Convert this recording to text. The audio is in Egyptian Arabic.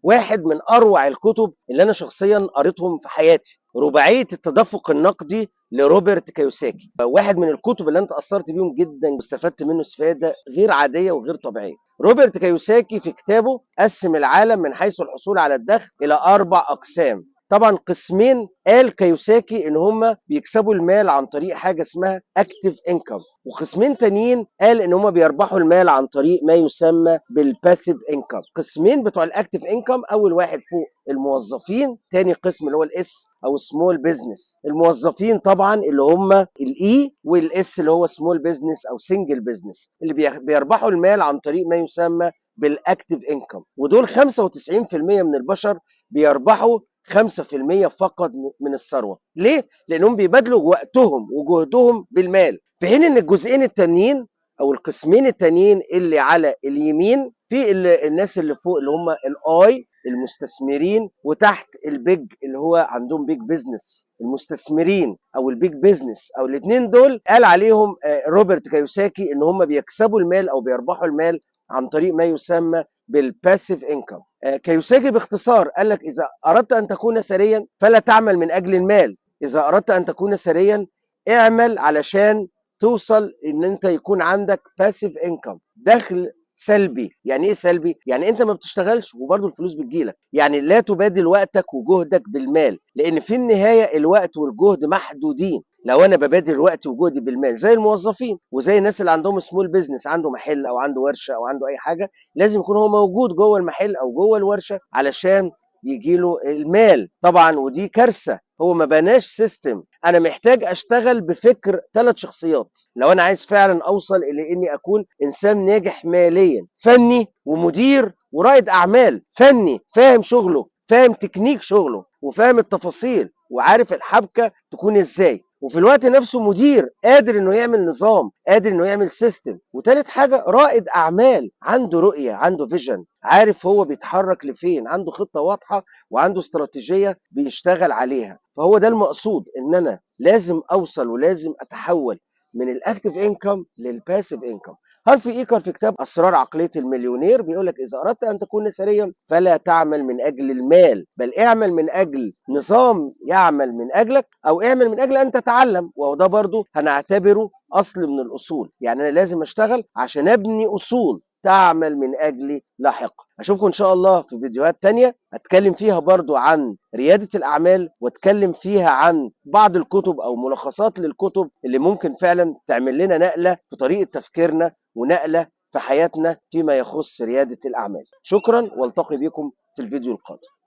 واحد من اروع الكتب اللي انا شخصيا قريتهم في حياتي، رباعية التدفق النقدي لروبرت كيوساكي. واحد من الكتب اللي انا تاثرت بيهم جدا واستفدت منه استفاده غير عادية وغير طبيعية. روبرت كيوساكي في كتابه قسم العالم من حيث الحصول على الدخل الى 4 اقسام. طبعا قسمين قال كيوساكي ان هم بيكسبوا المال عن طريق حاجة اسمها active income، وقسمين تانيين قال ان هم بيربحوا المال عن طريق ما يسمى بال passive income. قسمين بتوع ال active income، اول واحد فوق الموظفين، تاني قسم اللي هو ال S او small business. الموظفين طبعا اللي هم ال E، وال S اللي هو small business او single business، اللي بيربحوا المال عن طريق ما يسمى بال active income، ودول 95% من البشر بيربحوا 5% فقط من الثروة. ليه؟ لانهم بيبادلوا وقتهم وجهدهم بالمال، في حين ان الجزئين التانيين او القسمين التانيين اللي على اليمين في الناس اللي فوق اللي هم ال I المستثمرين، وتحت ال big اللي هو عندهم big business. المستثمرين او ال big business او الاثنين دول قال عليهم روبرت كيوساكي ان هم بيكسبوا المال او بيربحوا المال عن طريق ما يسمى بال passive income. كيوساكي باختصار قال لك اذا اردت ان تكون ثريا فلا تعمل من اجل المال، اذا اردت ان تكون ثريا اعمل علشان توصل ان انت يكون عندك passive income، دخل سلبي. يعني ايه سلبي؟ يعني انت ما بتشتغلش وبرضه الفلوس بتجيلك. يعني لا تبادل وقتك وجهدك بالمال، لان في النهاية الوقت والجهد محدودين. لو انا ببادل وقتي وجهدي بالمال زي الموظفين وزي الناس اللي عندهم small business، عنده محل او عنده ورشه او عنده اي حاجة، لازم يكون هو موجود جوه المحل او جوه الورشة علشان يجي له المال طبعا، ودي كارثة. هو ما بناش system. انا محتاج اشتغل بفكر 3 شخصيات لو انا عايز فعلا اوصل الى اني اكون انسان ناجح ماليا: فني ومدير ورائد اعمال. فني فاهم شغله، فاهم تكنيك شغله، وفاهم التفاصيل، وعارف الحبكة تكون ازاي، وفي الوقت نفسه مدير قادر انه يعمل نظام، قادر انه يعمل system. وتالت حاجة رائد اعمال عنده رؤية، عنده vision، عارف هو بيتحرك لفين، عنده خطه واضحة وعنده استراتيجية بيشتغل عليها. فهو ده المقصود، ان انا لازم اوصل ولازم اتحول من ال active income لل passive income. هارفي ايكر في كتاب اسرار عقلية المليونير بيقول لك اذا اردت ان تكون ثريا فلا تعمل من اجل المال، بل اعمل من اجل نظام يعمل من اجلك، او اعمل من اجل ان تتعلم. وهو ده برضو هنعتبره اصل من الاصول. يعني انا لازم اشتغل عشان ابني اصول تعمل من اجلي لاحقا. اشوفكم ان شاء الله في فيديوهات تانية اتكلم فيها برضو عن ريادة الاعمال، واتكلم فيها عن بعض الكتب او ملخصات للكتب اللي ممكن فعلا تعمل لنا نقلة في طريقة تفكيرنا ونقلة في حياتنا فيما يخص ريادة الاعمال. شكرا، والتقي بكم في الفيديو القادم.